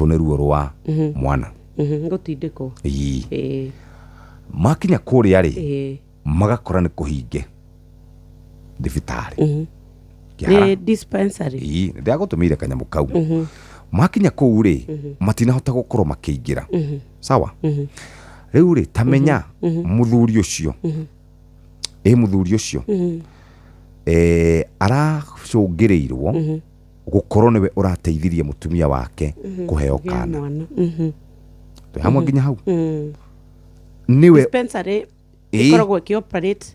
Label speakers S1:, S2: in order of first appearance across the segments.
S1: Maranyitwo nĩ ruo rwa mwana.
S2: Gũtindĩkwo.
S1: Ii. Makinya kũrĩa rĩ, magakora nĩ kũhinge thibitarĩ. Kĩhara.
S2: Nĩ dispensary.
S1: Ii, nĩ ndagũtũmĩire kanyamũ kau. Makinya kũu rĩ, matinahota gũkorwo makĩingĩra. Sawa. Rĩu rĩ, ta menya mũthuri ũcio, ĩ mũthuri ũcio aracũngĩrĩirwo gũkorwo nĩwe ũrateithirie mũtumia wake kũheo
S2: Kũgĩa
S1: kana.
S2: mwana.
S1: Twĩ hamwe nginya hau? Nĩwe.
S2: Dispensary ĩkoragwo ĩkĩoperate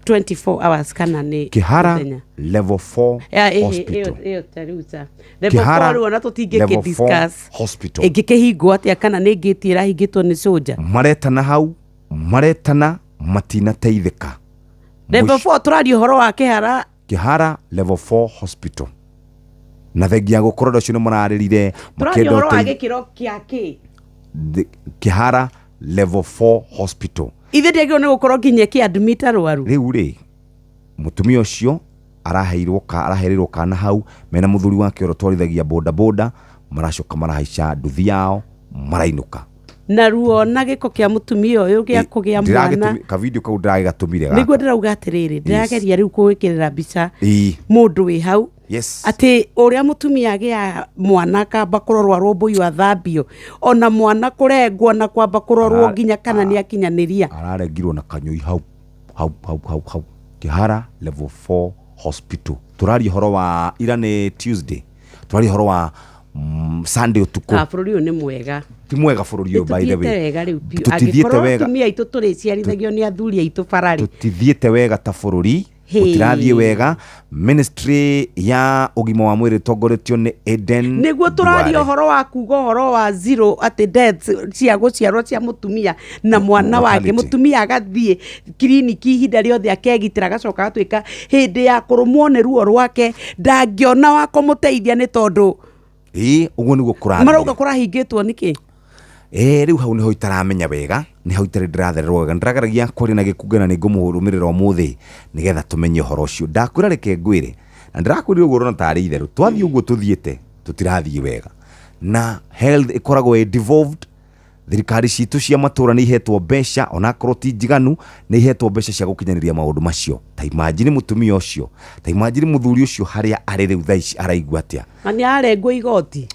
S2: 24 hours kana nĩ
S1: Kĩhara
S2: mũthenya?
S1: Level 4
S2: Ya, ĩhĩ,
S1: Hospital.
S2: Ĩyo ta rĩu ta level
S1: Kĩhara
S2: 4 rĩu ona tũtingĩkĩ
S1: Level 4
S2: discuss.
S1: Hospital.
S2: Ĩngĩkĩhingwo atĩa kana nĩ ngĩti ĩrahingĩtwo nĩ soja?
S1: Maretana hau, maretana, matinateithĩka.
S2: Level 4, tũraria ũhoro wa Kĩhara.
S1: Kĩhara Level 4 Hospital. Na thengia ya gũkorwo andũ acio nĩ mararĩrire
S2: Tũraria
S1: makĩenda
S2: ũhoro wa
S1: ũteithio.
S2: gĩkĩro kĩa kĩ?
S1: Kĩhara Level 4 Hospital.
S2: Ithe ndĩagĩrĩirwo nĩ gũkorwo nginya ĩkĩ-admit arwaru.
S1: Rĩu rĩ, mũtumia ũcio araheirwo ka arahereirwo kana hau mena mũthuri wake ũrĩa ũtwarithagia boda boda, maracoka marahaica nduthi yao marainũka.
S2: Na ruo na gĩko kĩa mũtumia ũyũ gĩa kũgĩa mwana.
S1: Kavideo kau ndĩragĩgatũmire
S2: Nĩguo
S1: gaka.
S2: ndĩrauga atĩrĩrĩ, ndĩrageria rĩu kũgwĩkĩrĩra mbica mũndũ wĩ hau atĩ ũrĩa mũtumia agĩa mwana akamba kũrorwo, arũmbũiyo, athambio, ona mwana kũrengwo na kwamba kũrorwo nginya kana nĩ akinyanĩria.
S1: Ararengirwo na kanyũi hau hau hau hau hau Kĩhara Level 4 Hospital. Tũraria ũhoro wa ira, nĩ Tuesday, tũraria ũhoro wa Sunday ũtukũ.
S2: Ah, bũrũri ũyũ nĩ mwega.
S1: Ti mwega bũrũri ũyũ, by the
S2: Tũtithiĩte
S1: way.
S2: wega rĩu biũ.
S1: Tũtithiĩte
S2: Angĩkorwo
S1: wega.
S2: atumia aitũ tũrĩciarithagio nĩ athuri aitũ bararĩ.
S1: Tũtithiĩte wega ta bũrũri.
S2: Hĩ.
S1: Gũtirathiĩ wega. Ministry ya ũgima wa mwĩrĩ ĩtongoretio nĩ Eden
S2: Nĩguo tũraria
S1: Duale.
S2: ũhoro wa kuga ũhoro wa zero atĩ deaths cia gũciarwo cia mũtumia na mwana wake.
S1: Mortality.
S2: Mũtumia agathiĩ kiriniki ihinda rĩothe akegitĩra, agacoka agatuĩka hĩndĩ ya kũrũmwo nĩ ruo rwake ndangĩona wa kũmũteithia nĩ tondũ
S1: Ĩĩ, ũguo nĩguo kũrathiĩ.
S2: Marauga kũrahingĩtwo nĩkĩ?
S1: Ĩĩ, rĩu hau nĩho itaramenya wega, nĩ hau itarĩ ndĩrathererwo wega. Ndĩrageragia kwaria na gĩkunga na nĩ ngũmũrũmĩrĩra ũmũthĩ nĩgetha tũmenye ũhoro ũcio. Ndakwĩra reke ngwĩre, na ndĩrakwĩrire ũguo ũrona tarĩ itherũ. Twathiĩ ũguo tũthiĩte, tũtirathiĩ wega. Na health ĩkoragwo ĩ devolved. Thirikari citũ cia matũra nĩ ihetwo mbeca, onakorwo ti njiganu, nĩ ihetwo mbeca cia gũkinyanĩria maũndũ macio. Ta imagine mũtumia ũcio, ta imagine mũthuri ũcio harĩa arĩ rĩu thaa ici araigua atĩa?
S2: Na nĩ ararengwo igoti.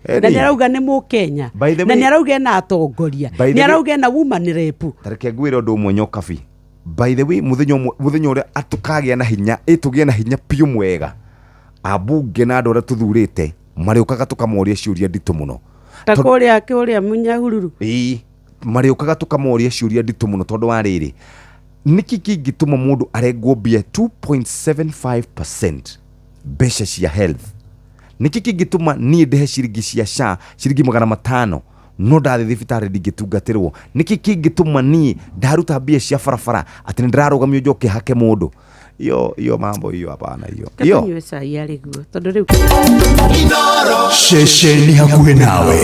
S1: Eni.
S2: Na nĩ arauga nĩ Mũkenya.
S1: By the
S2: Na
S1: way-
S2: nĩ arauga ena atongoria.
S1: By the
S2: Nĩ
S1: way-
S2: arauga ena woman rep.
S1: Ta reke ngwĩre ũndũ ũmwe, Nyokabi. By the way, mũthenya ũmwe, mũthenya ũrĩa tũkagĩa na hinya, ĩ tũgĩe na hinya biũ mwega, ambunge na andũ arĩa tũthurĩte marĩũkaga tũkamoria ciũria nditũ mũno.
S2: Ta kũrĩa Mũnyahururu.
S1: Ĩĩ, marĩũkaga tũkamoria ciũria nditũ mũno, tondũ wa rĩrĩ, nĩkĩ kĩngĩtũma mũndũ arengwo mbia 2.75% mbeca cia health? Nĩkĩ kĩngĩtũma niĩ ndĩhe ciringi cia SHA ciringi 500 no ndathiĩ thibitarĩ ndingĩtungatĩrwo? Nĩkĩ kĩngĩtũma niĩ ndaruta mbia cia barabara atĩ nĩ ndĩrarũgamio njoke hake mũndũ? Hiyo hiyo mambo hiyo, hapana, hiyo hiyo.
S2: Tũnyue cai arĩ guo tondũ rĩu
S3: Ceceni hakuhĩ nawe.